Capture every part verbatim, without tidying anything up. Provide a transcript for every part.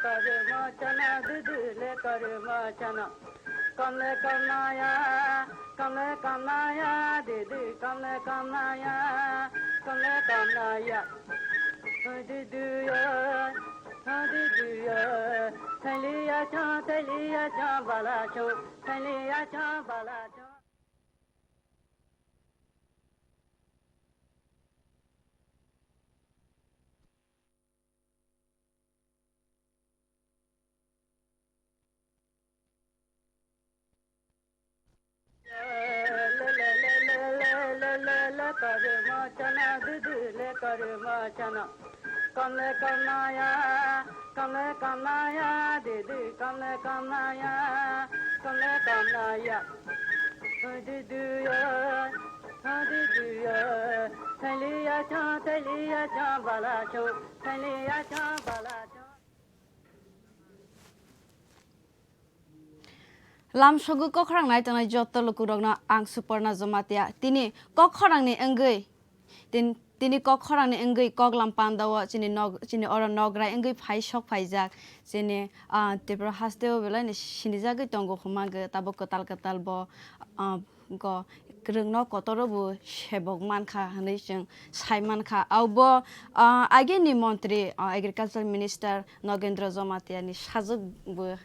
Karma chana didi le karma chana. Kamle kamnaya, kamle kamnaya, didi kamle kamnaya, kamle kamnaya. Didi ya, didi ya, thaliya cha, thaliya cha, bala cha, thaliya cha, bala cha. Kamle kamnaya, kamle kamnaya, didi kamle kamnaya, kamle kamnaya. Didi ya, didi ya, thaliya cha, thaliya cha, bala cha, thaliya cha, bala cha. Lamsogo kokrang nai tongnai joto lukurokno ang Suparna Jamatia. Tini kokrangni wngwi, tin-, tini kokrangni wngwi koklam pandao chini nog-, chini oro nograi wngwi phai sok phaijak. Chini, ah, Tripura hasteo belai ni sinijagwi tongo hwnmagwi tabuk kwtal kwtal bo, ah, go kwrwngno kotoro bo sebok mankha hwnwi chwng sai mankha. Abo, ah, agini montri, ah, agriculture minister Nogendra Jamatia ni sajwk bo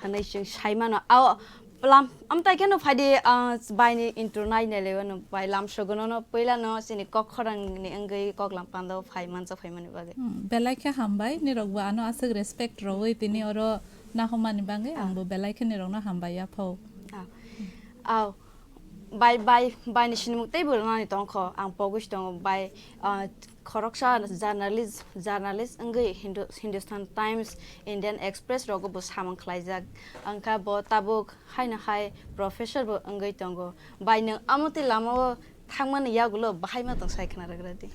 hwnwi chwng sai mano. Ao lam, amtai kheno phaidi, ah, baini intro nai nai lewi no bai lamsogo no, no puila no chini kok khorang ni wngwi koklam pandao phai manjak phaimani bagwi. Hmm, belai khe hambai, nirok bo ano aswk respect rwui tini oro nahomani bagwi Ah. ang bo belai khe nirok no hambai ya phau. Ah. Ao. Bai, bai, bai ni sinimung tei bo rwnani tongkho, ang pogwi si tongo, bai, ah, khoroksa journalist, journalist wngwi Hindu-, Hindustan Times, Indian Express rogo bo samung khlaijak. Wngkha bo tabuk haino hai professor bo wngwi tongo. Bai nwng amotwi lamao thangmani yagulo bahai ma tong sai khna rwgra di.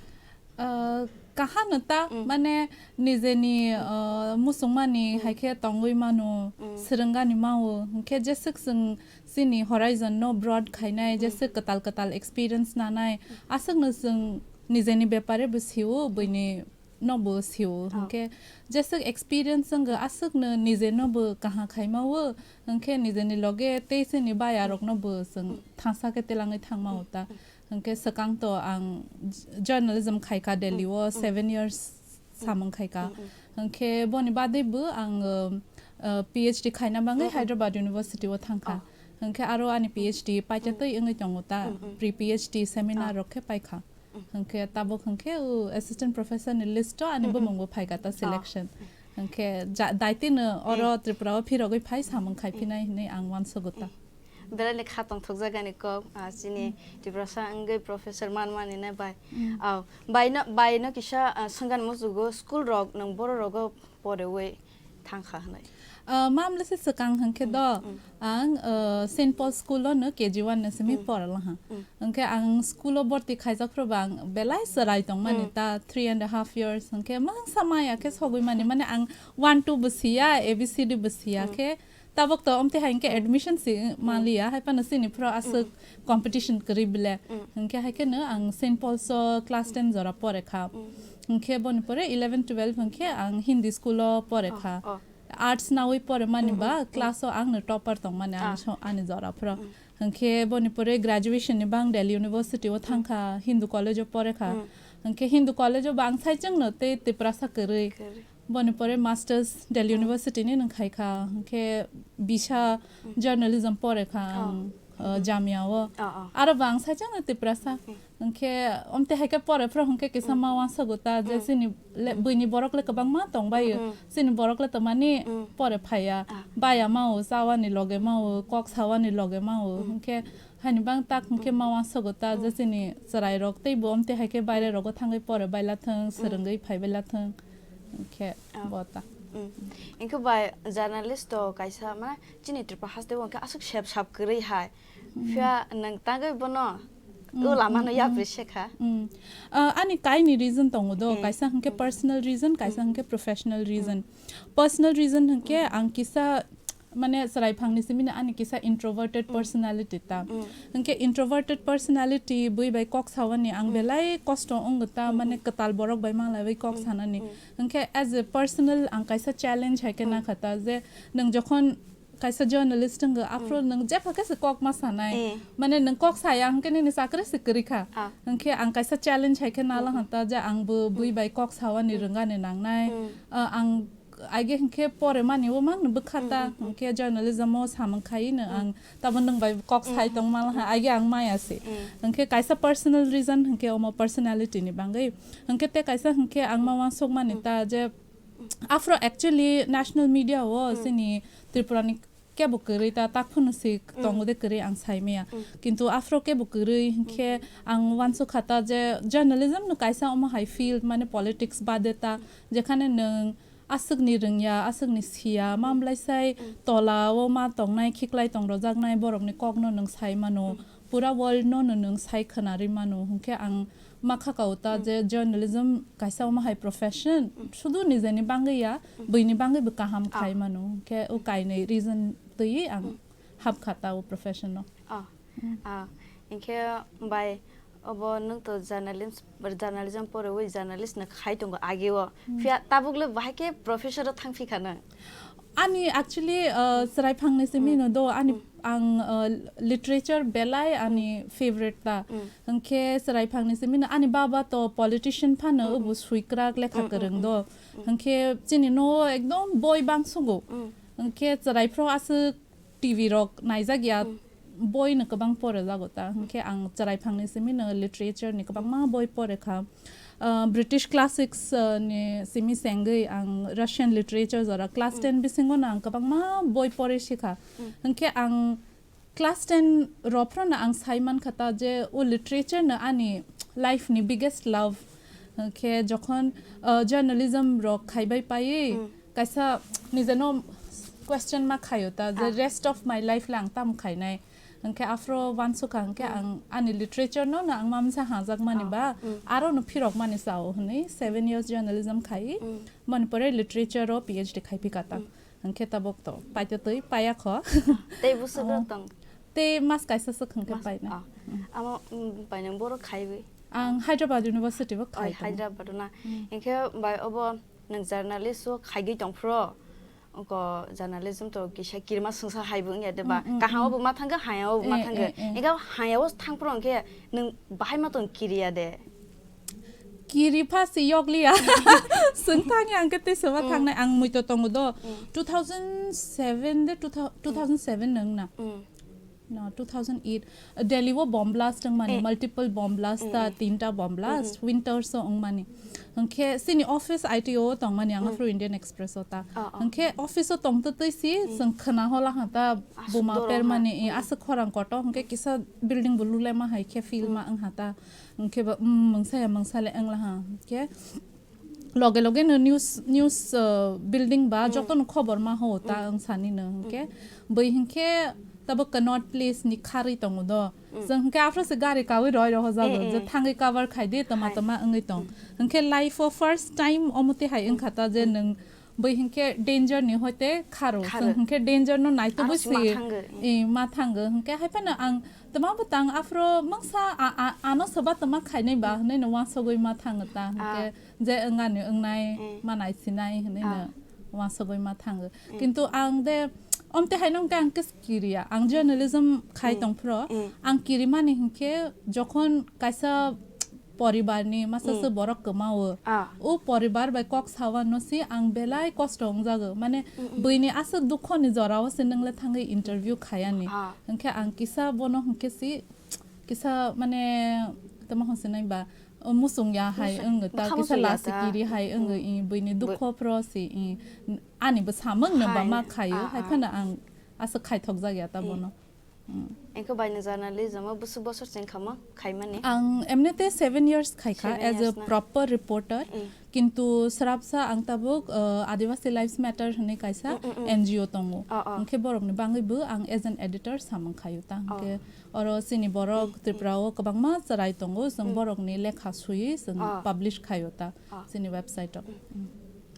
Ah, kaham no ta, Mm. mane nijeni, ah, musungmani Mm. hai khe tongwi mano, Mm. swrwngani mao, hwnkhe jeswk chwng chini horizon no broad khainai, Mm. jeswk kwtal kwtal experience nanai, Mm. aswkno chwng nijeni bepare bo sio, buini no bo sio, Ah. hwnkhe jeswk experience wngkha aswkno nijeno bo kaham khaimao, hwnkhe nijeni loge tei chini bayarokno bo chwng Mm. thangsa khe telangwi thangmao ta. Mm. Hwnkhe swkang to ang j-, journalism khaikha Delhi Mm, o mm. seven years Mm. samung khaikha. Mm, mm. Hwnkhe boni badwi bo ang, uh, uh, P H D khaina bagwi Mm, mm. Hyderabad University o thangkha. Oh. Hwnkhe aro ani P H D paita Mm. twi wngwi tongo ta, Mm, mm. pre-P H D seminar Oh. rok khe paikha. Mm. Hwnkhe tabuk hwnkhe o assistant professor ni list o ani Mm, mm. bumung bo phaikha ta Oh. selection. Mm. Hwnkhe ja-, daitino oro Mm. Tripura o phirogwi phai samung khai Mm. phinai hinwi ang uansugo ta. Mm. Belai ni kha tongthokjak ani kok, ah, chini Mm. Tiprasa wngwi professor manmani nai bai. Mm. Ah, bai no, bai no kisa, ah, swngani muchugo school rok nwng borok rogo porewi thangkha hwnwi. Ah, mamle se swkang hwnkhe Mm, do, mm. ang, ah, Saint Paul school o no K G one no simi Mm. poralaha. Mm. Hwnkhe ang school o borti khaijak phuru bo ang belai chwrai tongmani Mm. ta three and a half years hwnkhe mangsa maya khe sogwi mani, Mm. mane ang one two bo siya, A B C D bo siya Mm. khe Tabuk to omte hai hwnkhe admission si Mm. manliya, hai phano chini phoro aswk Mm. competition kwrwi bile. Mm. Hwnkhe hai kheno ang Saint Paul's o class ten jora pore kha. Mm. Hwnkhe boni pore eleven twelve hwnkhe ang Hindi school o pore Oh, kha. Oh. Arts nawi pore mani Mm, ba mm, mm. class o ang no topper tong mani ani Ah. so-, ani jora phoro. Mm. Hwnkhe boni pore graduation ni bang Delhi University o Mm. thang kha, Hindu college o pore kha. Mm. Hwnkhe Hindu college o bang sai chwng no tei Tiprasa kwrwi. Kwrwi. Boni pore masters Delhi Mm. University ni nung khai kha, hwnkhe bisa Mm. journalism pore kha Oh. ang, uh, Mm. jamia o. Oh, oh. Aro bo ang saichano Tiprasa. Mm. Hwnkhe omte hai khe pore phro hwnkhe kisa Mm. ma uansago ta je Mm. chini le, Mm. buini borok le kwbangma tong bai o. Mm, mm. Chini borok le twmani Mm. pore phaiya. Ah. Baya ma o, chawani loge ma o, kok sawani loge ma o. Mm. Hwnkhe haini bang tak hwnkhe Mm. ma uansago ta je Mm. chini chwrai rok tei bo omte hai khe baire Mm. rogo thangwi pore bai la thung, Mm. swrwngwi phai bai la thung. Hwnkhe Ah. bo ta. Mm. Hwnkhe bai journalist to kaisa ma chini Tripura haste o hwnkhe aswk sep sap kwrwi hai. Mm. Phiya nwng tangwi bono Mm, o lama no mm, yapri mm. se kha. Mm. Ah, ani kaini reason tongo do, Mm. kaisa hwnkhe Mm. personal reason, kaisa Mm. hwnkhe professional Mm. reason. Personal reason hwnkhe Mm. ang kisa Mane chwrai phangni simi no ani kisa introverted personality ta. Hwnkhe introverted personality bui bai kok sawani ang belai kosto wngwi ta, mane kwtal borok bai manglaiwi kok sanani. Hwnkhe as a personal ang kaisa challenge hai khe nakha ta je nwng jokhon kaisa journalist wngwi aphuru nwng jepha khe se kok ma sanai. Mane nwng kok saya hwnkhe nini chakri se kwrwi kha. Hwnkhe ang kaisa challenge hai khe nala hwn ta je ang bo bui bai kok sawani rwngani nangnai. Ah, ang Aige hwnkhe pore mani o mang bwkha ta, hwnkhe journalism o samung khai no ang tabo nwng bai kok sai tong mal ha, aige ang maya se. Hwnkhe kaisa personal reason hwnkhe omo personality ni bangwi. Hwnkhe te kaisa hwnkhe ang ma wansuk mani ta je afro actually national media o chini Tripura ni kebo kwrwi ta, tak phano se tongo de kwrwi ang sai maya. Kintu afro kebo kwrwi hwnkhe ang wansuk kha ta je journalism no kaisa omo hai field mane politics bade ta, jekhane nwng aswkni rwngya, aswkni siya, mamlaisai tola o ma tongnai, khiklai tong rojaknai borokni kokno nwng sai mano, pura world no no nwng sai khwnarwi mano. Hwnkhe ang ma kha kao ta je journalism kaisa omo hai profession, sudu nijeni bangwi ya, buini bangwi bo kaham khai mano. Hwnkhe o kainwi reason twiwi ang hap kha ta o profession no. Ah, ah, hwnkhe bai obo nwng to journalism, journalism pore wi journalist no khai tongo age o. Phiya tabuk le bahai khe professor o thang phi kha nwng? Ani actually, uh, chwrai phangni simi no do, ani ang, uh, literature belai ani favorite ta. Hwnkhe chwrai phangni simi no ani baba to politician phano, obo suikrak lekha kwrwng do. Hwnkhe chini no ekdom boi bangsugo. Hwnkhe chwrai phro aswk T V rok naijak ya, boi no kwbang pore jago ta. Hwnkhe ang chwrai phangni simi no literature ni kwbangma boi pore kha. Ah, British classics, ah, ni simi sengwi ang Russian literature jora class ten bisingo no ang kwbangma boi pore sikha. Hwnkhe ang class ten rw phano ang sai man kha ta je o literature no ani life ni biggest love. Hwnkhe jokhon, ah, journalism rok khaibai paiwi, kaisa nijeno question ma khaio ta, je rest of my life le ang tamo khainai. Hwnkhe aphro wansukha hwnkhe ang ani literature no, no ang mamsa hajak mani ba, aro no phirok mani sao hwnwi seven years journalism khai, mani pore literature o P H D khai phika ta. Hwnkhe tabuk to paito twi paya kho. Tei bwswk rok tong? Tei mas kaisa swk hwnkhe paina. Amo, mm, paina borok khaiwi? Ang Hyderabad University bo khai tongo. Hyderabad na. Hwnkhe bai obo nwng journalist o khaigwi tongphro? Oko journalism to kisa kirima swngsa hai bo wngya de ba? Kaham o bo ma thangkha, haya o bo ma thangkha. Engkhe haya o thangphro hwnkhe nwng bahai ma tong kiriya de? Kiri pha se yokliya. Swng thangya hwnkhe tei swma thangnai. Ang muitu tongo do. Two thousand seven de, two thousand, two thousand seven nwng na? No, two thousand eight. Delhi o bomb blast wngmani, multiple bomb blast ta, tinta bomb blast, winters o wngmani. Hwnkhe chini office I T O o tongmani, ang aphuru Indian Express o ta. Hwnkhe office o tongtwtwi si, chwng khwna hola hwn ta, buma permani, i aswk khorang kotor, hwnkhe kisa building bo lulaima hai khe feel ma wngha ta. Hwnkhe bo, mm, mungsa ya mungsa le wngla ha. Hwnkhe loge loge no news, news, uh, building ba joto no khobor ma ho ta wng sani no. Hwnkhe bui hwnkhe tabo Connaught Place ni kharwi tongo do. Chwng hwnkhe aphro se gari kawi roi roho jago, je thangwi cover khai di tama tama wngwi tong. Hwnkhe life o first time omo twi hai wngkha ta je nwng bui hwnkhe danger ni hoite kharo. Chwng hwnkhe danger no naitugwi si ma thango. Hwnkhe hai phano ang tama bwtang aphro mungsa a, a, ano soba tama khainai ba hwnwi no uansugwi ma thango ta. Hwnkhe je wngani wngnai, ma naisinai hwnwi no uansugwi ma thango. Kintu ang de omte hai nung khe ang kis kiriya. Ang journalism khai tongphro. Ang kirimani hwnkhe jokhon kaisa poribar ni masa se borok kwmao. O poribar bai kok sawa no si ang belai kosto wngjago. Mane buini aswk dukho ni jora o se nung le thangwi interview khayani. Hwnkhe ang kisa bono hwnkhe si kisa mane tamo hwnse nai ba, o musung ya hai wng ta, kisa lasi kiri hai wng i buini dukho phro si i ani bo samung no ba ma khayo hai phano ang aswk khaithok jak ya ta bono. Engkho bai no journalism o bwswk bosor cheng khamo khaimani? Ang emne te seven years khai kha as a proper reporter. Kintu srapsa ang tabuk, uh, Adivasi Lives Matter hwnwi kaisa N G O tongo. Hwnkhe borokni bangwi bo ang as an editor samung khayo ta. Hwnkhe oro chini borok Tripura o kwbangma chwrai tongo, chwng borokni lekha swiwi chwng publish khayo ta chini website o.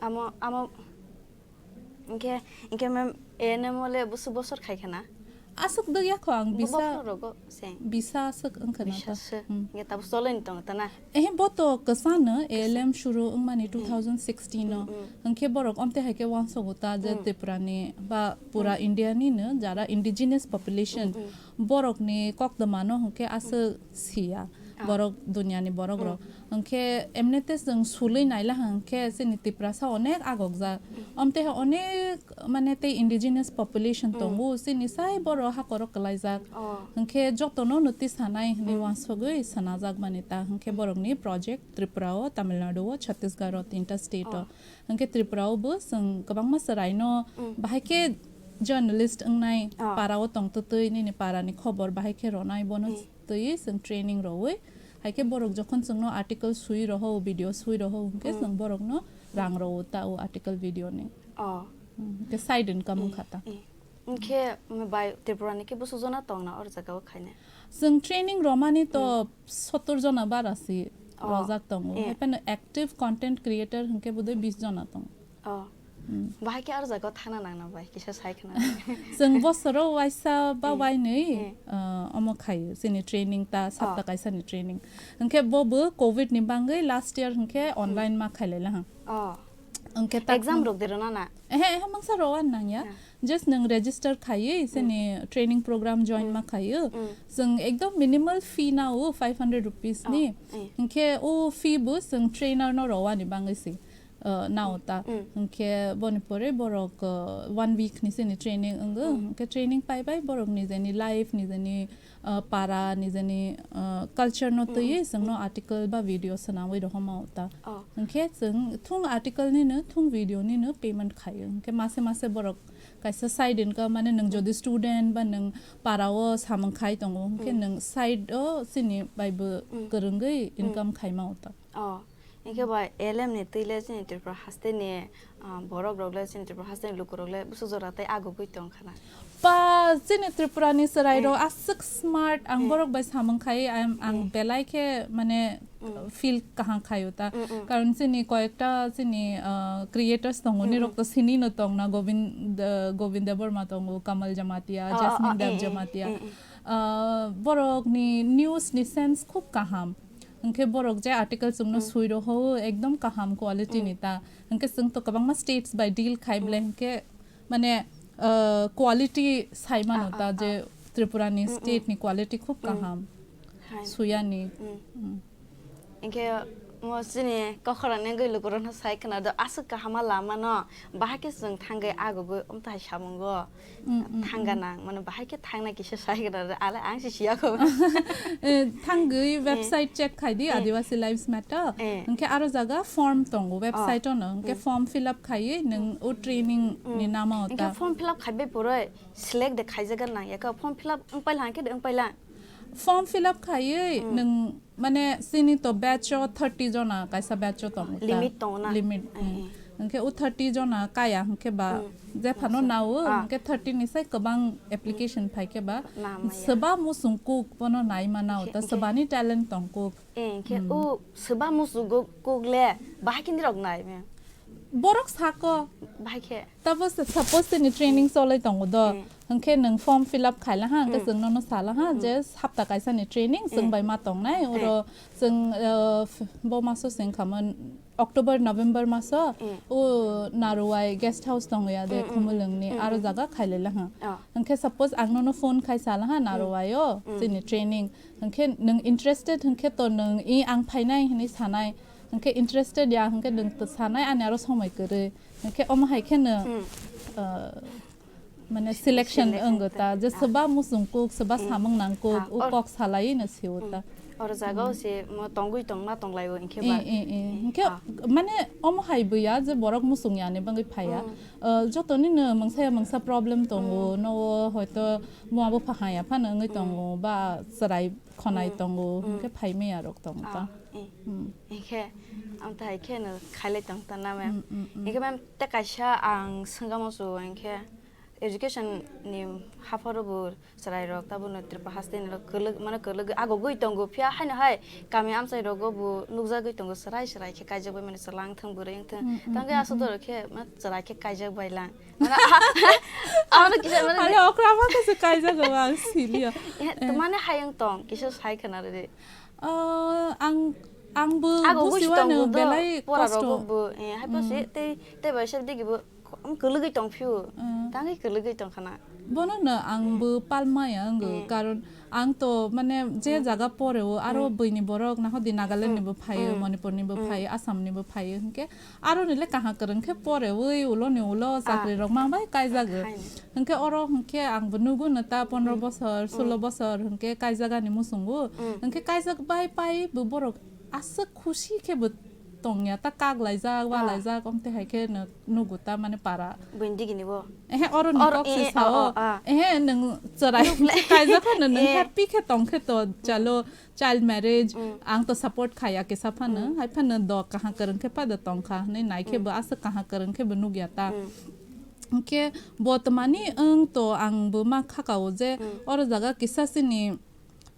Amo, amo Hwnkhe, hwnkhe ma'am, A N M o le busu bosor khai khana? Aswk dwk yakho ang Bo-, bisa, bokhorok rogo se. Bisa aswk wngkha na Bisa to. Se. Hmm. Hwnkhe tabuk cholaini tongo ta na? Eh, bo to kwchano, Kwsa. A L M shuru wngmani Hmm. two thousand sixteen o. Hmm, hmm. Hwnkhe borok omte hai khe uansogo ta je Hmm. Tripura ni ba pura Hmm. India ni no jara indigenous population, Hmm, hmm. borok ni kokdwma no hwnkhe aswk siya. Ah. Borok dunia ni borok rok. Hmm. Hwnkhe emnete chwng sulwi naila hwnkhe chini Tiprasa onek agokjak. Hmm. Omte onek mane tei indigenous population Hmm. tongo, chini sai borok hakoro kwlaijak. Oh. Hwnkhe jotono no tisanai hwnwi Hmm. uansugwi sanajakmani ta hwnkhe borokni project Tripura o, Tamil Nadu o, Chhattisgarh o, tinta state o. Oh. Hwnkhe Tripura o bo chwng kwbangma chwraino Hmm. bahai khe journalist wngnai Oh. para o tongtwtwi nini para ni khobor bahai khe ronai bono Hmm. twiwi chwng training rowi. Hai khe borok jokhon chwngno article sui roho, video sui roho hwnkhe Hmm. chwng borokno rang rowo ta o article video ni. Oh. Hmm, hwnkhe side income Hmm. wngkha ta. Hmm. Hwnkhe, mm, bai Tripura ni khe busu jona tongna or jaga o khaina? Chwng training romani to Hmm. sottor jona bara si Oh. rojak tongo. Eh. Hai phano active content creator hwnkhe bodoi bis jona tongo. Oh. Hmm. Bahai khe ar jaga o thana nangna bai kisa sai khna. Chwng bosoro waisa ba Hmm. wainwi, Hmm. uh, omo khaio chini training ta sapta Oh. kaisa ni training. Hwnkhe bo bo covid ni bangwi last year hwnkhe Hmm. online ma khailai lahang. Oh. Hwnkhe ta Exam khum- rok de rwna na? Ehe, ehe, mangsa rowan nangya. Hmm. Just nwng register khaiwi, Hmm. chini training program join Hmm. ma khaiwi. Hmm. Chwng ekdom minimal fee nao, five hundred rupees Oh, ni. Eh. Hwnkhe o fee bo chwng trainer no rowani bangwi se, uh, nao ta. Hmm. Hwnkhe boni pore borok, uh, one week ni chini training wngo. Hmm. Hwnkhe training pai pai borok nijeni life, nijeni uh, para nijeni, uh, culture no Hmm. twiwi chwngno Hmm. article ba video swnamwi rohorma ta. Oh. Hwnkhe chwng thung article nino, thung video nino payment khaio. Hwnkhe mase mase borok kaisa side income, mane nwng Hmm. jodi student ba nwng para o samung khai tongo, hwnkhe Hmm. nwng side o chini bai bo Hmm. kwrwngwi Hmm. income khaima ta. Oh, hwnkhe ba A L M ni twi le chini Tripura haste ni, ah, borok rok le chini Tripura haste ni luku rok le busu jora tei agugwi tong khana. Pa, chini Tripura ni chwrai rok Eh. aswk smart, ang Eh. borok bai samung khai, ang, ang Eh. belai khe mane Mm. feel kaham khaio ta. Mm, mm. Karon chini koyekta chini, ah, creators tongo, Mm, nirok mm. to sini no tong na, Govind, Govind Debbarma tongo, Kamal Jamatia, Oh, oh, Jasmine oh, Dev eh, eh, Jamatia. Eh, eh. Ah, borok ni news ni sense khub kaham. Hwnkhe borok je article chwngno Hmm. sui rohao ekdom kaham quality Hmm. ni ta. Hwnkhe chwng to kwbangma states bai deal khai Hmm. ble hwnkhe mane, uh, quality sai mano Ah, ta ah, je ah. Tripura ni Hmm, hmm. state ni quality khub Hmm. kaham. Hai. Suyani. Hmm. Hmm. Hwnkhe mo chini kokhorang ni gwi lukurokno sai khna do aswk kahama lama no bahai khe chwng thangwi agugwi omtai samungo. Mm, mm, Thangana, mm. Mane bahai khe thangna kisa sai gana, ale ang si siya ko. Eh, thangwi Eh. website check khai di, Eh. Adivasi Lives Matter. Eh. Hwnkhe aro jaga form tongo, website Oh. ono. Hwnkhe Mm. form fill up khaiwi nwng Mm. o training Mm. ni nama o Hwnkhe ta. form fill up khaibai puroi select de khaijaga nang, yaka form fill up wng paila hwnkhe de wng paila. Form fill up khaiwi Mm. nwng Mane, chini to batch o thirty jona kaisa batch o tongo ta. Limit tongo na? Limit, Eh, mm. eh. Hwnkhe o thirty jona kaya hwnkhe ba, Mm. jephano Muchung. Nao, Ah. Hwnkhe thirty ni sai kwbang application phai khe ba, Na maya. Swba muchung kuk bono nai ma nao Hwnkhe, ta, hwnkhe. Swbani talent tong kuk. Eh, hwnkhe Mm. o swba muchung kuk le bahai khe nirok nai me? Borok sako. Bahai khe? Tabo se, suppose chini training cholai tongo do. Mm. Hwnkhe nwng form fill up khaila ha, hwnkhe Mm. chwng nono sala ha, Mm. je hapta kaisa ni training, chwng Mm. bai ma tongnai, Mm. oro chwng, uh, f-, bo maso se wngkha mo, October, November maso, Mm. o Naruwai guest house tongo ya de, Mm, mm, Khumulwng ni, mm, aro mm. Jaga khailai la ha. Oh. Hwnkhe suppose ang nono phone khai sala ha, Mm. Naruwai o, Mm. Chini training. Hwnkhe nwng interested hwnkhe to nwng i ang phainai hwnwi sanai. Hwnkhe interested ya hwnkhe nwng to sanai ani aro somoi kwrwi. Hwnkhe omo hai kheno, Hmm. uh, mane selection Selection wngwi ta, ta, je ah. Swba muchung kuk, swba Hmm. Samung nang kuk, Ah, u or- kok salai no sio ta. Hmm. Oro jaga o Hmm. se mo tongwi tongma tonglaio hwnkhe Eh, ba. Eh, eh. Hwnkhe ah. Mane omo hai buya je borok muchung yani bangwi phaiya. Hmm. Uh, jotoni no mungsa ya mungsa problem tongo, Hmm. No o hoito buma bupha haya phano wngwi Hmm. Tongo, ba chwrai khonai Hmm. Tongo, Hmm. Hwnkhe phaimaya rok tongo ta. Ah, eh. Hmm. Hwnkhe, amthai khe no khailai tong ta na, ma'am? Hmm, hmm, hmm. Hwnkhe, ma'am, tei kaisa ang swngamo chugo, hwnkhe, Education ni hapharo bo chwrai rok tabukno Tripura haste ni rok kwlwk, mane kwlwk agogwi tongo, phiya haino hai kami amchai rogo bo nukjagwi tongo, chwrai chwrai khe kaijak bai mani chwla wngthang bwrwi wngthang. Mm, mm, Tangwi mm, aswk mm. Dorok khe ma chwrai khe kaijak bai lang. Mane, ah, ano kisa mane Ano okra ma khe se kaijak ba ang siliya. Eh, to mane hai wng tong, kisa sai khna rwdi. Ah, ang, ang bo Ago busi busi wano tongo do, belai pora kosto. Rogo bo, eh, hai pasi Mm. tei, tei bai sab digi bo, am kwlwgwi tong phio. Mm. Tangwi kwlwgwi tong khana. Bono no ang Mm. bo palmaya wngwi, Mm. karon ang to mane je Mm. jaga poreo, aro Mm. buini borok naho di Nagaland ni Mm. bo phaio, Mm. Manipur ni bo Mm. phaio, Assam ni bo phaio, hinkhe aro nile kaha kwrwng khe porewi ulo ni ulo Ah. Chakri rok mang bai kaijagwi. Haino. Hinkhe oro hinkhe ang bo nugo no ta pondro Mm. bosor, sulo Mm. bosor hinkhe kaijagani muchungo. Mm. Hinkhe kaijak bai pai bo borok aswk khusi khe bo tongya ta, kak laijak, wa Ah. laijak, omte hai khe no nugo ta mane para. Buini digi ni bo? Ehe, oro ni Oro, kok se eh, sao. Oh, oh, ah. Ehe, nwng chwrai Nugle. Kaijak khe no nwng Eh. Happy khe tong khe to chalo. Child marriage, Mm. Ang to support khaya kisa phano, Mm. Hai phano do kaha kwrwng khe pada tong kha, hinwi nai khe Mm. Bo aswk kaha kwrwng khe bo nukya ta. Mm. Hinkhe bo twmani wng to ang bo ma khakao je Mm. Oro jaga kisa sini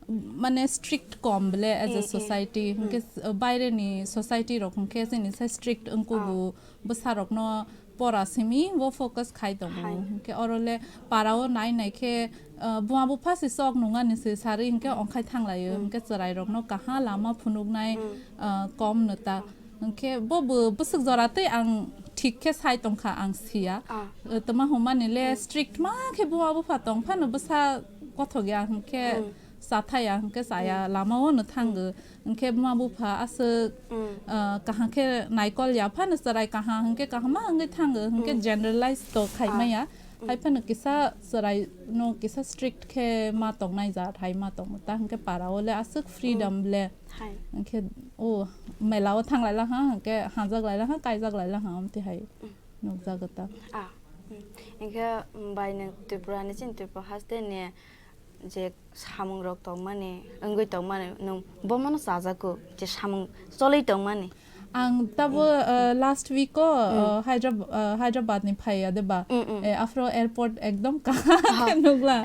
mane strict kom ble as a Eh, eh. Society, Mm. Hinkhe s-, baire ni society rok hinkhe sini sai strict wng Ah. Kubu bwsa rokno pora simi bo focus khai tongo. Hai. Hinkhe oro le para o nai nai khe, ah, buma bupha se sok nung ani se sari hinkhe Mm. Ongkhai thang laio. Mm. Hinkhe chwrai rokno kaha lama phunuk nai, Mm. Ah, kom no ta. Hinkhe bo bo bwswk jora tei ang thik khe sai tong kha ang siya. Ah. Ah, tama hwnmani le Mm. Strict ma khe buma bupha tong phano bwsa kothok ya hinkhe Mm. Chathaya hinkhe chaya Mm. Lama o no thango. Hinkhe buma bupha aswk, Mm. Ah, kaham khe naikol ya phano chwrai kaham hinkhe kaham ma wngwi thango hinkhe Mm. Generalize to khai Ah. Maya. Mm. Hai phano kisa chwrai no kisa strict khe ma tongnai jat hai ma tongo ta hinkhe para o le aswk freedom Mm. Le. Hai. Hinkhe o mela o thang lai la ha hinkhe hajak lai la ha kaijak lai la ha omte hai Mm. Nukjago ta. Ah. Mm. Hinkhe, mm, bai nwng Tripura ni chini Tripura haste ni je samung rok tongmani, wngwi tongmani, nwng bomono chajago, je samung choli tongmani. Ang tabo, Mm. Uh, last week o, Mm. Uh, Hyderab-, uh, Hyderabad ni phaiya de ba? Mm, mm. Eh, afro airport ekdom kaham Aha. Khe nukla.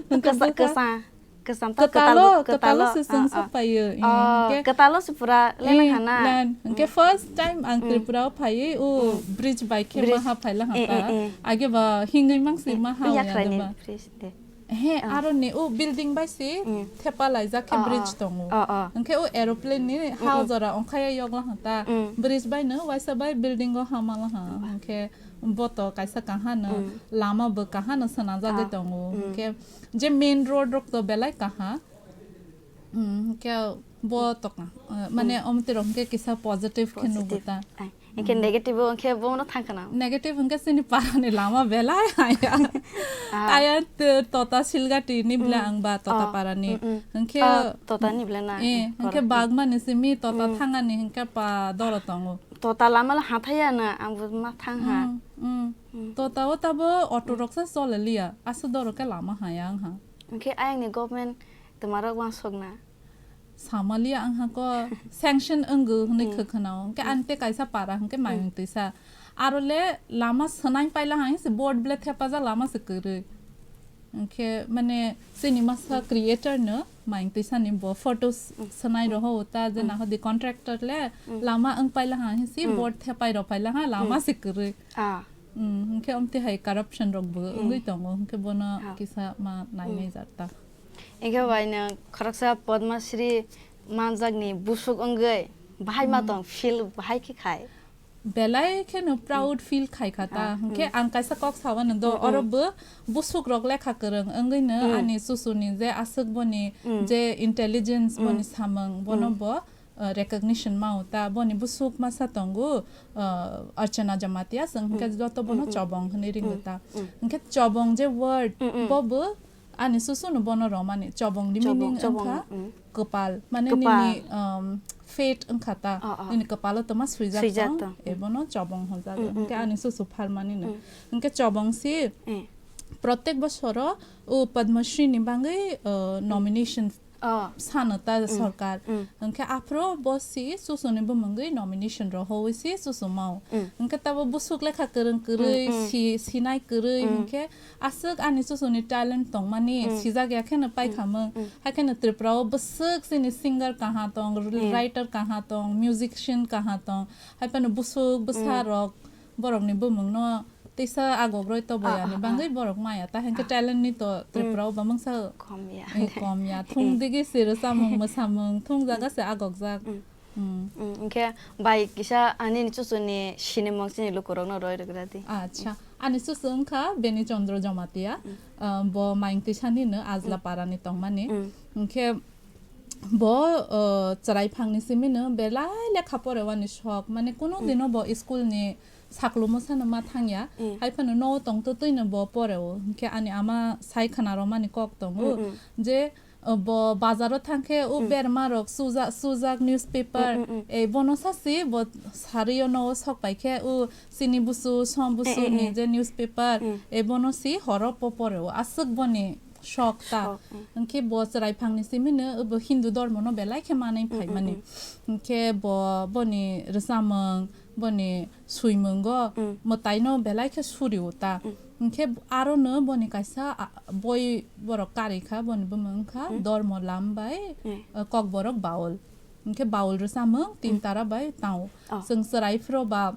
Hwnkhe Kwsa-, bwkha kwsa-, kwsam ta kwtalo, kwtal-, kwtalo kwtalo. Se chwng Ah, ah. Sok paiyo. Oh, Hwnkhe kwtalo se pura lenang eh, hana. Len. Hwnkhe Mm. First time ang Mm. Tripura o phaiwi o Mm. Bridge bai khe Bridge. Maha phaila Eh, eh, hanta. Eh. Age ba hingwi mangsi Mm. Maha Yakrai ya ni de ba? Bridge de. He, Ah. Aro ni o building bai se Mm. Thepa laijak khe Ah, bridge ah. Tongo. Ah, ah. Hwnkhe o aeroplane ni Mm, ha mm. Jora ongkhai yokla hanta. Mm. Bridge bai no waisa bai building o hamala ha. Hwnkhe bo to kaisa kaham no Mm. Lama bo kaham no swnajagwi Ah. Tongo. Mm. Hwnkhe je main road rok to belai kaham. Mm, hwnkhe bo to ka-, eh, mane Mm. Omte rok hwnkhe kisa positive khe nugo Positive. Ta. Ai. Hinkhe Mm. Negative o hinkhe bono thang khna. Negative hinkhe chini parani lama belai haya. Ah. Aya t-, Tota Silgati ni bwle Mm. Ang ba Tota Oh. Parani. Mm, mm. Hinkhe Oh, Tota ni bwle na. Eh, hinkhe Korok. Bagmani simi Tota Mm. Thangani hinkhe pa doro tongo. Tota lama la hathaya na ang bo ma thang ha. Mm, mm. Mm. Tota o tabo auto Mm. Rok sa chole liya. Asa doro khe lama haya ang ha. Hinkhe ayang ni government twmarok wansok na. Samaliya ang hako sanction wngw hwnwi Mm. Khwkhanao. Hwnkhe Mm. Ang tei kaisa para hwnkhe Mm. Mayung twisa. Aro le lama swnai paila hang se board ble thepajak lama se kwrwi. Hwnkhe mane chini masa Mm. Creator no mayung twisa ni bo photos Mm. Swnai Mm. Roho ta je Mm. Naho di contractor le Mm. Lama wng paila hang se Mm. Board thepai rw paila ha lama Mm. Se kwrwi. Ah. Mm, hwnkhe omte hai corruption rok bo Mm. Wngwi tongo. Hwnkhe bono Ah. Kisa ma nainai Mm. Jat ta. Hinkhe bai nwng khoroksa Padma Shri manjakni busuk wngwi bahai ma Mm. Tong feel bahai khe khai? Belai kheno proud Mm. Feel khai kha ta. Ah, Hinkhe mm. Ang kaisa kok sawano do, Mm, mm. Oro bo busuk rok lekha kwrwng wngwi no Mm. Ani susuni je aswk boni Mm. Je intelligence Mm. Boni samung bono Mm. Bo, uh, recognition mao ta. Boni busuk masa tongo, uh, Archana Jamatia, chwng hinkhe Mm. Joto bono Mm, mm. Chobong hwnwi ringo Mm, ta. Mm. Hinkhe chobong je word, Mm, mm. Bo bo Ani susu no bono romani chobong ni Chobong, meaning chobong, wngkha mm. Kwpal. Mane Kwpal. Nini, um, fate wngkha ta. Oh, oh. Nini kwpalo toma swijak Swijak tong. Tong. Ebono chobong hwnjago. Mm, mm, Hwnkhe mm. Ani susu phalmani no. Mm. Hwnkhe chobong si Eh. Protek bosoro o Padma Shri ni bagwi, uh, Mm. Nomination Oh. Sano ta sorkar. Mm. Hwnkhe aphuru bo si chusuni bumungwi nomination rok howi si chusumao. Mm. Hwnkhe tabo busuk lekha kwrwng kwrwi, Mm, mm. si-, sinai kwrwi, Mm. hwnkhe aswk ani chusuni talent tongmani Mm. sijak ya kheno Mm, paikhamung. Mm. Hakheno Tripura o bwswk chini singer kaha tong, r-, Mm. writer kaha tong, musician kaha tong. Haiphano busuk bwsa Mm. rok borokni bumungno teisa agogroi tobo Ah, yani ah, bangwi ah. borok maya. Ta hwnkhe Ah. talent ni to Tripura o Mm. bamungsa Kom ya. eh, kom ya. Thung digi se rwchamung mwsamung thung jaga se agokjak. Mm. Mm. Mm, hwnkhe bai kisa ani ni chusuni sinimung chini lukurokno roi rwgra di. Acha. Ani chusu wngkha Beni Chandra Jamatia. Mm. Ah, bo Maingtwi sani no Ajla Mm. para ni tongmani. Mm. Hwnkhe bo, ah, chwrai phangni simi no belai lekha porewani sok. Mane kunu Mm. dino bo school ni saklumo sano ma thangya. Mm. Haiphano no tongtwtwi no bo poreo. Hwnkhe ani ama sai khna romani kok tongo. Mm, mm. Je, ah, bo bazaro thangkhe o Mm. berma rok suja-, sujak newspaper. Mm, mm, mm. Eh, bono sasi bo sario no sok paikhe o chini busu, som busu Eh, eh, ni eh. je newspaper. Mm. Eh, bono si horo po poreo. Aswk boni sok ta. Sok, mm. Hwnkhe bo chwrai phangni simi no bo Hindu dormo no belai khe manwi Mm, mm, phaimani. Mm. Hwnkhe bo boni rwchamung, boni swimungo Mm. mwtaino belai khe suri o ta. Mm. Hwnkhe aro no boni kaisa, a, boi borok karwi kha, boni bumung wngkha Mm. Dormo Lam bai, Mm. uh, Kokborok Baul. Hwnkhe Baul rwchamung tin Mm. tara bai tao. Oh. Chwng chwrai phro ba,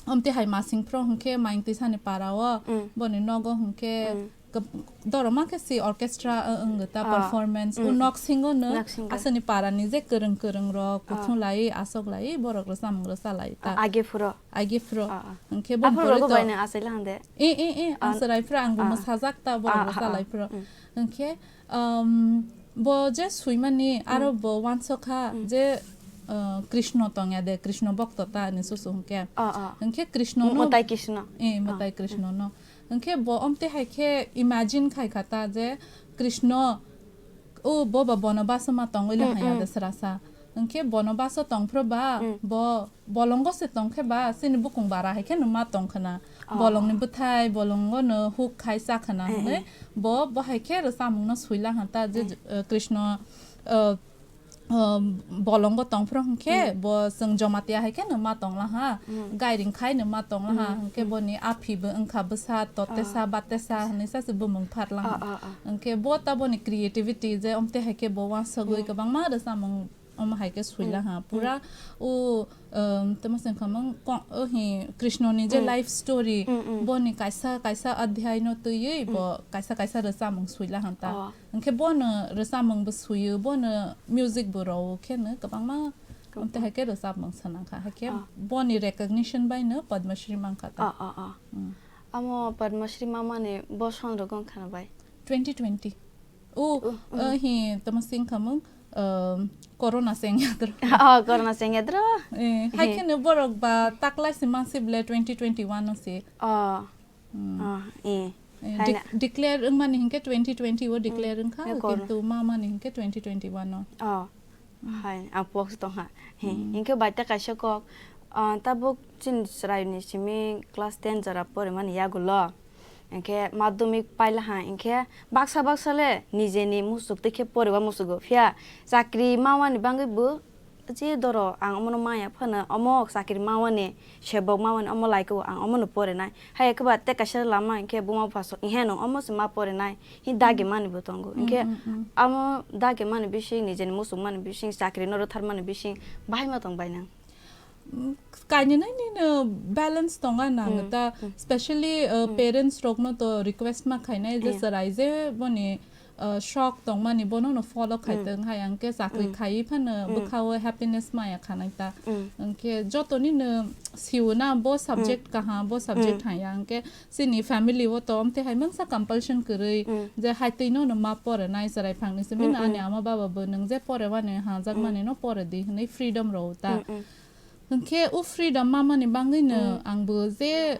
omte hai masing phro hwnkhe Maingtwi sani para o, Mm. boni nogo hwnkhe Mm. Kab-, doroma khe si orchestra, uh, wngwi ta Ah. performance. Mm. O nok singo no Nok singo. Aswkni para ni je kwrwng kwrwng rok Ah. kuthung lai, aswk lai, borok rwchamung rwcha lai ta. Ah, age phuro. Age phuro. Ah, ah. Hwnkhe bo Aphuru phuru rogo to bai no asai lang de. Eh, eh, eh, Ah. ang chwrai phuro, ang bo Ah. mwsajak ta, borok Ah, rwcha ah, lai ah. phuro. Mm. Hwnkhe, um, bo je swimani, Mm. aro bo wansokha Mm. je, uh, Krishna tongya de, Krishna bokto ta ni susu hwnkhe. Ah, ah. Hwnkhe Krishna no Mwtai Krishna. Eh, Ah. Mwtai Krishna no. Hwnkhe bo omte hai khe imagine khai kha ta je Krishna, o bo ba bono baso ma tongwi le Mm, hanya mm. de srasa. Hwnkhe bono baso tong phro ba Mm. bo bolongo se tong khe ba chini bukung bara hai khe no ma tong khna. Oh. Bolongni bwthai, bolongo no huk khai cha khna Eh, hwnwi eh. bo, bo hai khe rwchamung no sui la ha ta je, Mm. eh, Krishna, eh, um, bolongo tong phro hwnkhe Mm. bo chwng Jamatia hai khe no ma tong la ha, Mm. gairing khai no ma tong la ha, Mm, hwnkhe mm. boni aphi bo wngkha bwsa, totesa, Ah. batesa hwnwi sa se bumung phar la ha. Ah, ah, ah. Hwnkhe bo ta boni creativity je omte hai khe bo wansagwi Mm. kwbangma rwchamung omo hai khe sui la Mm, ha. mm. Pura o, um, tamo se wngkha mung ko-, o hi Krishna ni je Mm. life story, Mm, mm. boni kaisa, kaisa adhyay no twiwi bo Mm. kaisa, kaisa rwchamung sui la ha ta. Oh. Hwnkhe bono rwchapmung bo suiyo, bono music bo rwo khe no kwbangma Kwbangma. Amtwi hai khe rwchapmung swnang kha, hai khe Ah. boni recognition bai no Padma Shri man kha ta. Ah, ah, ah. Mm. Amo Padma Shri ma mani boson rok wng kha na bai? Twenty twenty. O, Oh, oh. uh, hi, tamo sing khamung, um, corona seng yadro. Oh, corona seng yadro. Eh, hai Eh. khe no borok ba taklai se man si ble twenty twenty-one no se. Oh. Hmm. Ah, eh. Eh, Hai dec-, na. declare wngmani hinkhe twenty twenty o declare Hmm. wngkha, He kor. Kintu mamani hinkhe twenty twenty-one o. Oh. Hmm. Hai, ang pok se tongha. He, Hmm. hinkhe baita kaisa kok, ah, tabuk chini chwraini simi class ten jora porimani yagulo. Hinkhe madhyamik pailaha, hinkhe baksa baksa le nijeni musuk tei khe poriba musugo. Phiya chakri mamani bangwi bo je doro ang omono maya phano omo chakri mawani, sebok mawani omo laiko ang omono porinai. Hai khe ba tei kaisa lama hinkhe buma bupha sok, "Ihe nwng omo se ma porinai," hi dagi Mm. mani bo tongo. Mm, Hinkhe mm, mm. amo dagi mani bising, nijeni musuk mani bising, chakri no rwthar mani bising, bahai ma tong bai nang? Mm, kainwi nai nini balance tonga nang Mm, ta, mm. specially, uh, Mm. parents rokno to request ma khainai je Yeah. chwrai je boni uh, shok tongmani bono no follow khai Mm. tong hai, ang khe chakri Mm. khai phano Mm. bwkhao happiness maya khanai ta. Mm. Ang khe joto ni no siwo na bo subject Mm. kaham, bo subject Mm. haya, ang khe chini family o to amtwi hai mangsa compulsion kwrwi Mm. je hai twi no no ma pore nai chwrai phang ni simi no Mm, ani mm. ama baba bo nwng je pore mani hajak Mm. mani no pore di hwnwi freedom rw ta. Mm, mm. Hwnkhe o freedom mamani bangwino Mm. angbo je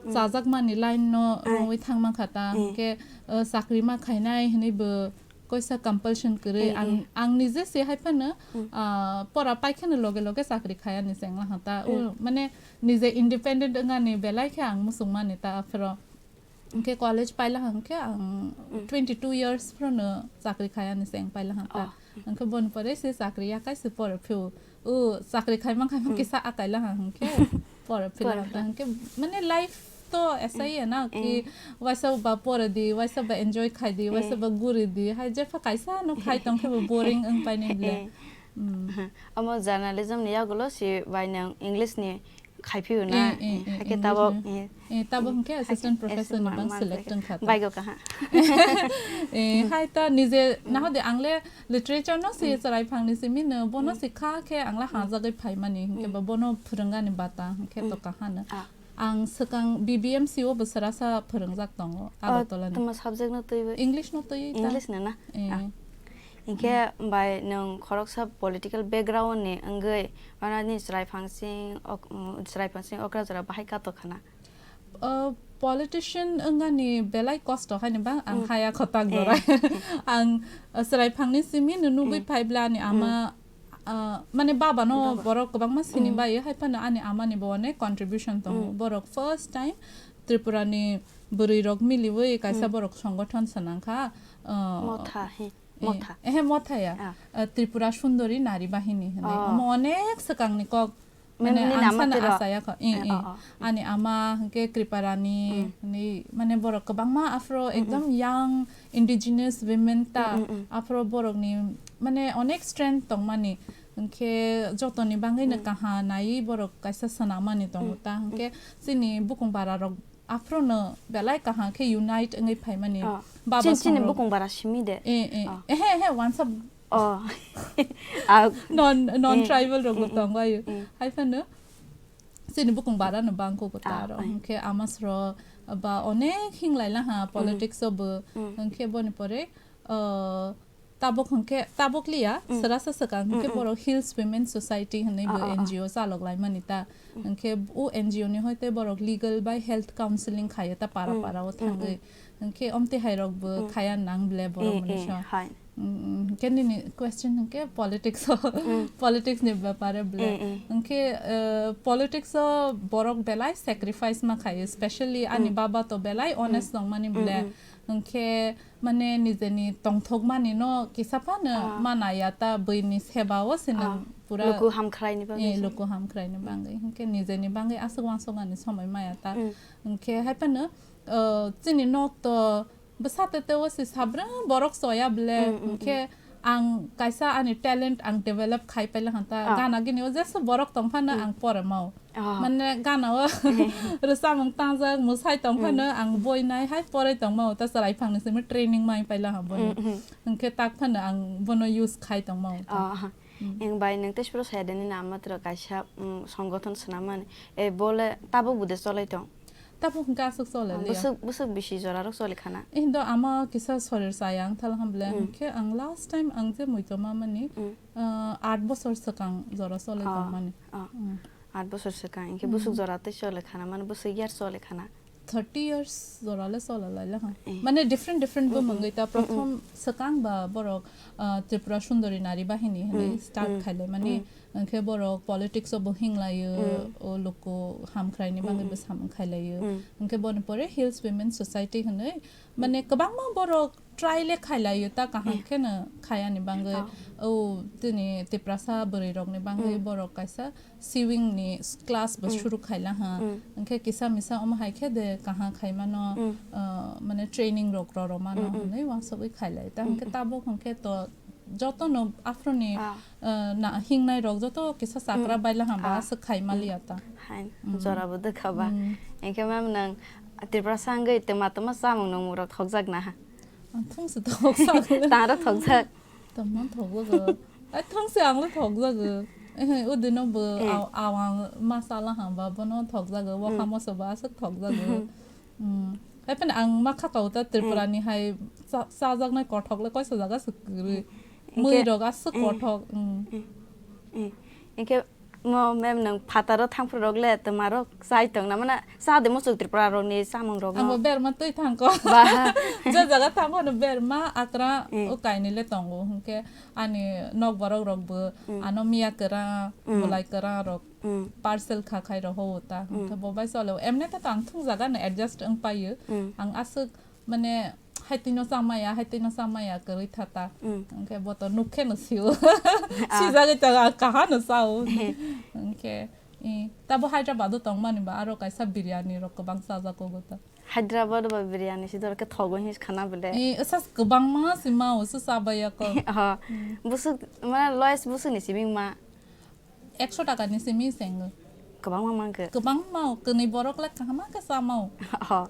Mm. chajakmani line no Ai. Rongwi thangma kha ta, Mm. hwnkhe, uh, chakri ma khainai hwnwi bo koisa compulsion kwrwi. Mm, Ang, mm. Ang nije se hai phano, Mm. ah, pora paikheno loge loge chakri khayani chengla ha ta. O, Mm. mane, nije independent wngani belai khe ang muchungmani ta aphro. Hwnkhe college paila hwnkhe ang twenty two years phrono chakri khayani se ang paila hwnkha. Hwnkhe boni pore se chakri yakai se pore phio. O chakri khaima khaima kisa akaila hwnkhe pore phila hwnkhe mane life to esai na ki waisa ba pore di, waisa ba enjoy khai di, waisa ba guri di, hai jepha kaisa no khai tong khe bo boring wng paini ble. Omo journalism ni yagulo si bai nang English ni khai phio na. Hakhe tabok, eh, tabok hwnkhe assistant professor ni bang select wngkha. Baigo kaha. Eh, hai ta nije nahode angle literature no si chwrai phangni simi no bono si kha khe angla hajagwi phaimani hwnkhe ba bono phwrwngani bata hwnkhe to kahano. Ang swkang B B M C o bo sara sa phwrwngjak tongo Agartala ni. Tuma subject no twiwi? English no twiwi ta. English no na? Eh. Hinkhe bai nwng khoroksa political background ni wngwi anani chwrai phangsing ok-, mm, chwrai phangsing okra jora bahai kato khana? Uh, politician wngani belai kosto haini bang ang haya khotak borai. Ang, uh, chwrai phangni simi no nugwi phaibla ani ama, uh, mane baba no borok kwbangma sini bai hai phano ani ama ni bo onek contribution tongo. Borok first time Tripura ni bwrwi rok miliwi kaisa borok songothon swnang kha. Uh, Motha, he. Eh, Motha. Ehe, Motha ya. Ah. Eh, Tripura Sundori Nari Bahini hinwi. Oh. Omo onek swkangni kok. Mem-, mane nini ang ama sana tiro. Asaya kho. Eh, eh. Oh, oh. Ani ama hwnkhe Kriparani, ni, mane borok kwbangma afro ekdom young indigenous women ta afro borokni mane onek strength tongmani. Hwnkhe jotoni bangwi no kaha naiwi borok kaisa swnamani tongo ta. Hwnkhe chini bukung bara rok Aphuru no belai kaham khe unite wngwi phaimani. Oh. Baba chini, chini songrok bukung bara simi de. Eh, eh. Oh. Ehe, ehe, wansa. Oh. Ah. Non, non tribal rok bo tongo ayo. Mm. Hai phano chini bukung bara no bangkho ko taro. Ah, ai. Hwnkhe amasro ba onek hinglai laha politics o bo. Mm. Hwnkhe boni pore, uh, Tabuk hwnkhe, tabuk liya, mm, swrasa swkang hwnkhe, mm, mm, borok Hills Women Society hwnwi bo, ah, ah, ah, N G O chalok laimani ta. Mm. Hwnkhe o N G O ni hoite borok legal bai health counseling khaio ta para, mm, para o, mm, thangwi. Mm. Hwnkhe omtwi hai rok bo, mm, khaya nang ble borok, mm, mani, eh, so. Hai. Mm, mm, hwnkhe nini question hwnkhe politics o, mm, politics ni bepare ble. Mm, mm. Hwnkhe, eh, politics o borok belai sacrifice ma khaio, specially ani, mm, baba to belai honest, mm, nongmani ble. Mm, mm. Hwnkhe mane nijeni tongthokmani no kisa phano, ah, mana ya ta, buini seba o se, ah, nang pura luku hamkhraini bagwi, eh, se, luku hamkhraini bagwi. Hwnkhe nijeni bagwi aswk uansuknani somoi maya ta. Mm. Hwnkhe hai phano, uh, chini nok to bwsa te te o se sabrang borok choya ble. Mm, mm, hwnkhe, mm, ang kaisa ani talent ang develop khai paila hwn ta. Ah. Gana gini o jesu borok tong phano, mm, ang pore mao. Oh. Mane gana o, eh, rwchapmung tangjak, mwsai tong phano, mm, ang boi nai hai poroi tongma o, ta chwrai phangni simi training mai paila ha bono. Mm, mm. Hwnkhe tak phano ang bono use khai tongma o ta. Oh. Mm. Eng bai nwng tei sipro saya de nini ama tro kaisa, mm, songothon swnamani. E bole tabuk bude cholai tong? Tabuk hwnkhe aswk chole liya. Bwswk, bwswk bisi jora rok chole khana? Indo ama kisa sorir chaya wng thal ham ble. Mm. Hwnkhe ang last time ang je muitoma mani, mm, ah, aat bosor swkang jora chole, oh, tongmani. Oh. Mm. Aat bosor swkang, hinkhe, mm, bwswk jora tei chole khana, mane bwswk year chole khana? Thirty years jora le chola lai laha. Eh. Mane different, different bo, mm, mm, mwngwi ta. Mm, mm. Prothom swkang ba borok, ah, Tripura Sundori Nari Bahini hwnwi, mm, start, mm, khailai mani. Mm. Hwnkhe borok politics o bo hinglaio, mm, o luku hamkhraini bagwi, mm, mm, bo samung khailaio. Mm. Hwnkhe boni pore Hills Women Society hwnwi, mane, mm, kwbangma borok try le khailai ta kaham, eh, kheno khayani bagwi. Oh. O tini Tiprasa bwrwi rokni bagwi, mm, borok kaisa sewing ni class bo, mm, suru khaila ha. Mm. Hwnkhe kisa misa omo hai khe de kaham khaimano, mm, uh, mane training rok roro mano, mm, mm, hwnwi uansugwi khailai ta. Mm, hwnkhe, mm, tabuk hwnkhe to joto no aphuru ni, ah, uh, na hingnai rok joto kisa chakra, mm, baila ha ba, ah, aswk khai, mm, maliya ta. Hai, mm, jora bo dwkha ba. Mm. Hwnkhe mam nang Tiprasa wngwi twma twma chamung nungmung rok thokjak na ha? Ang thung se thokjak. Tang rok thokjak. Tamo thokjago. Ai thung se ang le thokjago. Eh, udino bo, eh, aw-, awang masala hamba bono thokjago. Wokha, mm, moso bo aswk thokjago. Mm. Hai phano ang ma kha kau ta Tripura, mm, ni hai cha-, chajaknai kothok le koisa jaga se kwrwi. Mm. Mui rok aswk, eh, kothok. Mm. Mm. Mm. Hwnkhe Mo mem nwng phataro thangphru rok le twma rok chai tong na mana cha de muchuk Tripura rok ni chamung rok Ang bo no. Berma twi thangko. Ba. Je jaga thangko no berma akra Eh. o kaini le tongo. Hwnkhe ani nok borok rok bo Mm. ano miya kwra, Mm. bulai kwra rok Mm. parcel kha khai rok ho ta. Mm. Hwnkhe bo bai chole. Emne ta tang thung jaga no adjust wng paio. Mm. Ang aswk mane haitwi no chamaya, haitwi no chamaya kwrwi thata. Mm. Hwnkhe bo to nuk khe no sio. Ah. Sijagwi ta kaha no sao. Hwnkhe, i, tabo Hyderabad o tongmani ba aro kaisa biryani rok kwbang chajago ta. Hyderabad ba biryani si dor khe thogo his khana bele. I, esa kwbangma si mao, se chabaya ko. Oh. Mm. Busuk, mane lois busuk ni simi ma. Ekso taka ni simi sengo. Kwbangma mankhe. Kwbangma o, kwnwi borok le kaham khe chamao. Oh.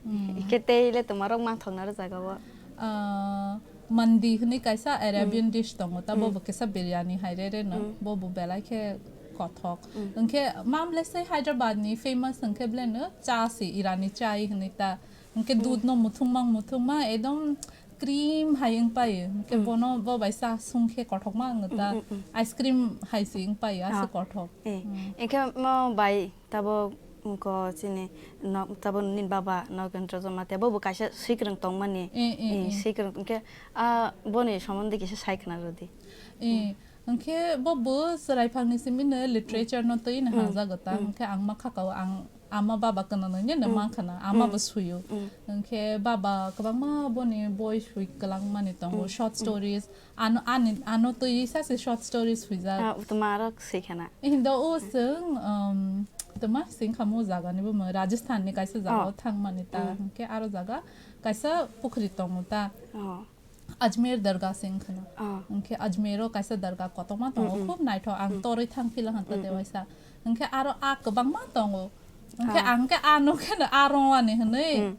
Mm. Khe tei le twma rok mangthok na rw jaga o. Ah, mandi hwnwi kaisa Arabian Mm. dish tongo, ta bo Mm. bo kisa biryani hai re re no, Mm. bo bo belai khe kothok. Mm. Hwnkhe mam le se Hyderabad ni famous hwnkhe ble no cha si, Irani chai hwnwi ta. Hwnkhe Mm. dudh no muthung mang muthung ma, ekdom cream hai wng pai. Hwnkhe Mm. bono bo bai cha sung khe kothok ma wng ta. Mm, mm, mm. Ice cream hai si wng pai, aswk Ah. kothok. Eh, Mm. hwnkhe mo bai tabo wngko chini nok, tabo nini baba Nogendra Jamatia, bo bo kaisa swikwrwng tongmani. Eh, eh, Eh, eh. swikwrwng, hwnkhe, ah, boni somondi kisa sai khna rwdi. Eh, hwnkhe bo bo chwrai phangni simi no literature no twi no Mm. hamjago ta, Mm. hwnkhe ang ma khakao, ang ama baba kwna nangya no Mm. ma khana, ama Mm. bo suyo. Mm. Hwnkhe baba kwbangma boni boi sui kwlangmani tongo, Mm. short Mm. stories, Ano, ani, ano twi sa se short story swijak. Ah, tuma rok swi khana. Hindo o chwng, um, tuma sing khamu jaga ni bumo Rajasthan ni kaisa jaga Oh. o thangmani ta. Hmm. Hwnkhe aro jaga kaisa pukhri tongo ta. Oh. Ajmer Darga sing khana. Oh. Hwnkhe Ajmer o kaisa darga kotorma tongo, Mm, mm. khub naithok. Ang Mm. torwi thang phila hanta Mm, mm. dewaisa. Hwnkhe aro a kwbangma tongo. Hwnkhe Ah. ang khe ano kheno a rongwani hwnwi. Mm.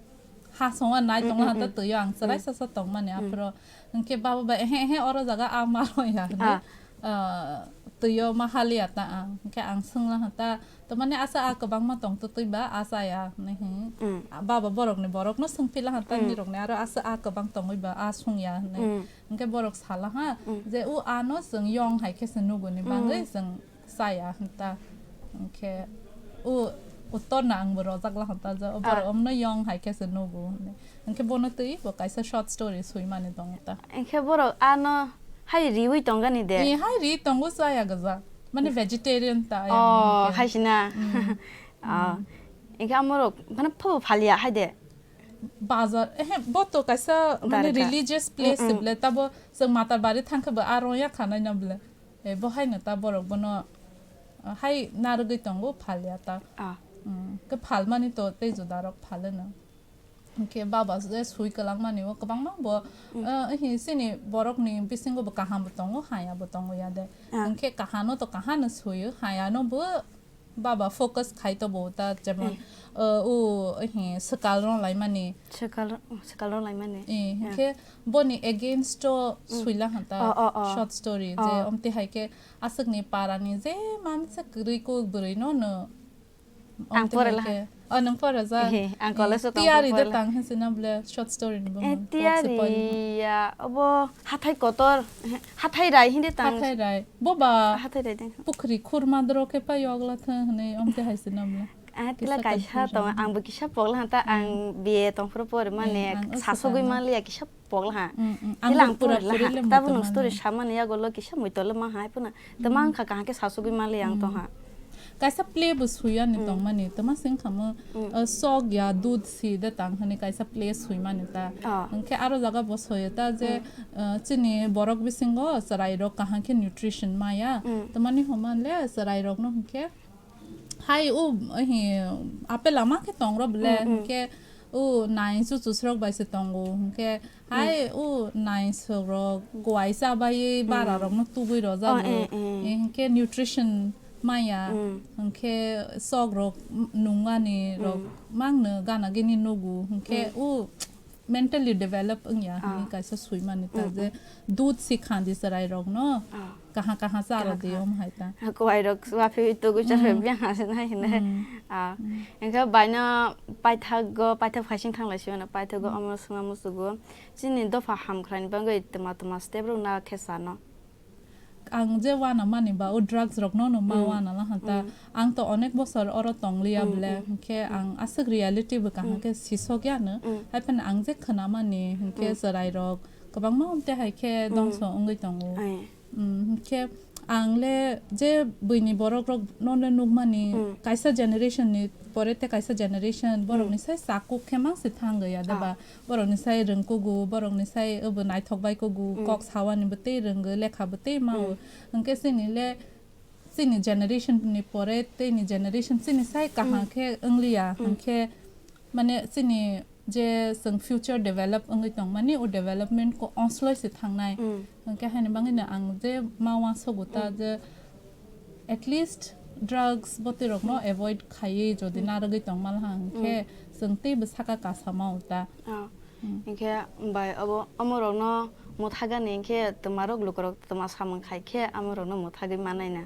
Ha songa nai tong Mm, mm, hanta mm. twi o ang chwrai Mm. sasa tongmani Mm. aphro. Hwnkhe baba bai, "Ehe, ehe, oro jaga a ma rw ya," hwnwi, Ah. ah, twi o ma haliya ta ang. Hwnkhe ang swngla hanta, "Tamani asa a kwbangma tong twtwi ba a chaya," hwnwi hwn. Mm. Ah, baba borokni borokno swngphila hanta, Mm. "Nirokni aro asa a kwbang tongwi ba a songya," hwnwi. Mm. Hwnkhe borok sala ha, Mm. je, "O ano chwng yong hai khe se nuguni Mm. bangwi chwng chaya," hwn ta. Hwnkhe o uttor no ang bo rojak la hwn ta, je, "O borok Ah. omno yong hai khe se nugo," hwnwi. Hwnkhe bono twi bo kaisa short story swimani tongo ta. Hwnkhe borok ano hai riwi tongani de? Eh, hai ri tongo, chaya gwja. Mane vegetarian ta ayang Oh, hwnkhe. Hai sina. Mm. Oh. Mm. Hwnkhe amorok mane phobo phalia hai de? Bazar, ehe, bo to kaisa mane Darga. Religious place Mm, mm. se ble, tabo chwng Matarbari thang khe bo aro ya khanai na ble. Eh, bo hai no ta borok bono, ah, hai narwgwi tongo, phalia ta. Ah. Mm, khe phalmani to tei juda rok phale no. Hwnkhe baba je sui kwlangmani o kwbangma bo, Mm. ah, hi chini borokni bisingo bo kaham bo tongo, haya bo tongo ya de. Ah. Hwnkhe kahano to kahano suyo, hayano bo baba focus khai to bo ta, jemon, Mm. ah, o, hi, swkal rong laimani. Swkal ro-, swkal rong laimani. Eh, Yeah. hwnkhe boni against o Mm. suila hwn ta Oh, oh, oh. Short story, je Oh. omte hai khe aswkni parani je mansa kwrwi kuk bwrwi no no. Ang Omte hai porela. Khe. Oh, nwng pora ja? Ehe, ang Eh, college o tong tiyari de porela. Tang hwn sina ble short story ni Eh, bumung. Kok se pori. Tiyari ya, obo hathai kotor, hathai rai hindi tang. Hathai rai. Boba Hathai rai deng. Pukhri khurma doro khe pa yogla thang hwnwi omte hai sina ble. Ah, tila Kisa kaisa confuse tong, ang. Ang bo kisa pokla hanta, ang Mm. B A tong phuru pori mane Eh, ang o sasogwi swkang no. Manliya kisa pokla ha. Mm, mm. Ang tila bo ang pura pori la puri ha. Le Tabo muitu nung story mano. Samani yago lo kisa muitu le ma hai puna. Tama Mm. ang kha kaham khe sasogwi manliya ang tong Mm. ha. Kaisa play bo suyani Mm. tongmani, tama sing khamu, Mm. uh, sok ya dud si de tang hani kaisa play suimani ta. Ah. Hwnkhe aro jaga bo soyo ta je, Mm. uh, chini borok bisingo chwrai rok kaham khe nutrition maya. Mm. Tamani homa le chwrai rok no hwnkhe hai o, hi, apple ama khe tong rw ble, Mm, mm. Hwnkhe o nai chuchus rok bai se tongo, hwnkhe hai Mm. o nai sok rok kwai cha bai bara Mm. rok no tubui rw jago. Oh, eh, eh. Hwnkhe nutrition maya, Mm. hwnkhe sok rok nungani rok Mm. mangno gana gini nugu, hwnkhe Mm. o mentally develop wngya hwnwi Ah. kaisa swimani ta Mm, je mm. Dud si khandi chwrai rokno Ah. Kaha kaha chara Kaha di kaha. Om hai ta. Kwbai rok waphi tugui chara Mm. Biang ha se nai hine. Mm. Ah. Mm. Engkha baino paithago, paithak phaising thanglai sibana paithago Mm. Omo swnga musugo. Chini dopha hamkrai ni bagwi tma tma step rok na khe sano. ang je wana mani ba o drugs rok no no ma Mm. wana la hanta. Mm. Ang to onek bosor oro tong liya Mm, bele. mm. Hwnkhe Mm. ang aswk reality bo kaham Mm. khe sisok ya no. Mm. Hai phano ang je khwna mani hwnkhe Mm. chwrai rok kwbangma omte hai khe Mm. dongso wngwi tongo. Ai. Mm, hwnkhe ang le je buini borok rok no le nukmani Mm. kaisa generation ni pore te kaisa generation borok Mm. ni sai sakuk khe mang se thang ya de Ah. ba. Borokni sai rwngkugu, borokni sai obo naithok bai kugu, Mm. kok sawani bo tei rwngo, lekha bo tei mao. Mm. Hwnkhe chini le, chini generation ni pore, teini generation chini sai kaham Mm. khe wngliya, Mm. hwnkhe mane chini je chwng future develop wngwi tongmani, o development ko onsloi se thangnai. Mm. Hwnkhe haini bagwino ang je ma uansukgo ta Mm. je at least drugs bwtwi rokno Mm. avoid khaiwi jodi Mm. narwgwi tongma hwnkhe Mm. chwng teibo saka kasa ma uta. Ah. Mm. Hinkhe bai obo omorokno mwthagani hinkhe twmarok lukurok twma samung khai khe amorokno mwthagwi manai na.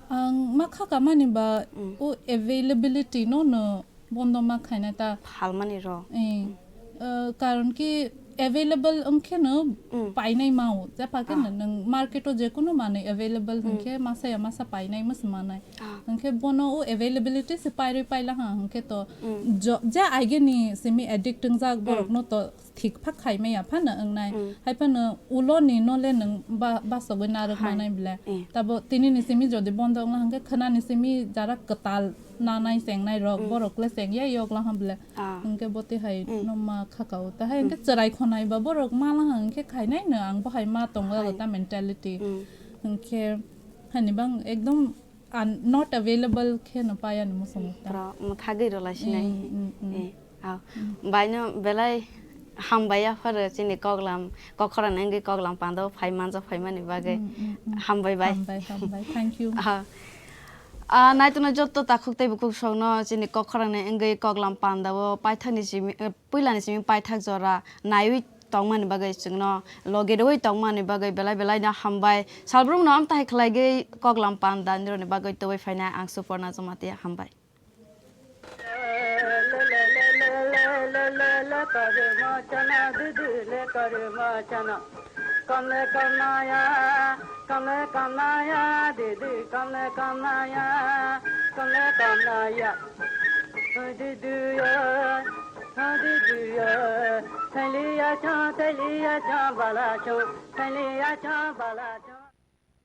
Ang ma kha kamani ba Mm. o availability no no bondo ma khaina ta. Phalmani rok. Eh, Mm. eh, karon ki available wngkhe no Mm. painai mao. Jepha khe Ah. no nwng market o jekunu manwi available Mm. hwnkhe masa ya masa painai masa manai. Ah. Hwnkhe bono o availability se pairwi paila ha hwnkhe to Mm. jo-, je aigeni simi addict wngjak Mm. borok no to thik phak khai maya phano wngnai. Mm. Hai phano ulo ni no le nwng ba-, basogwi narwk Hai. manai bele. Eh. Tabo tini ni simi jodi bondo wngla hwnkhe khwna ni simi jara kwtal nanai chengnai rok, Mm. borok le chengya yok laham bele. Ah. Hwnkhe boti hai Mm. no ma khaka o. Ta hai hwnkhe Mm. chwrai khonai ba borok ma laha hwnkhe khainai no ang bo hai ma tongo Hai. ta mentality. Mm. Hwnkhe hani bang ekdom un-, not available khe no paya ni musung ta. Pro, mwthagwi rwlai sinai. Mm, mm, mm. Eh, ah. Mm. Baino belai hambai ya pharo chini koklam, kokhorang wngwi koklam pando phai manjak phaimani bagwi. Mm, mm, mm. Hambai bai. Hambai, hambai. Thank you. Ah. Ah, naituknai jotto takhuk tei bukhuk songno chini kokhorangni wngwi koklam pandao paithakni simi, eh, puilani simi paithak jora naiwi tongmani bagwi chwngno logi rwui tongmani bagwi belai belai no hambai. Salbrumno amtahai khlaigwi koklam panda nirokni bagwi tubui phainai ang Suporna Jamatia, hambai.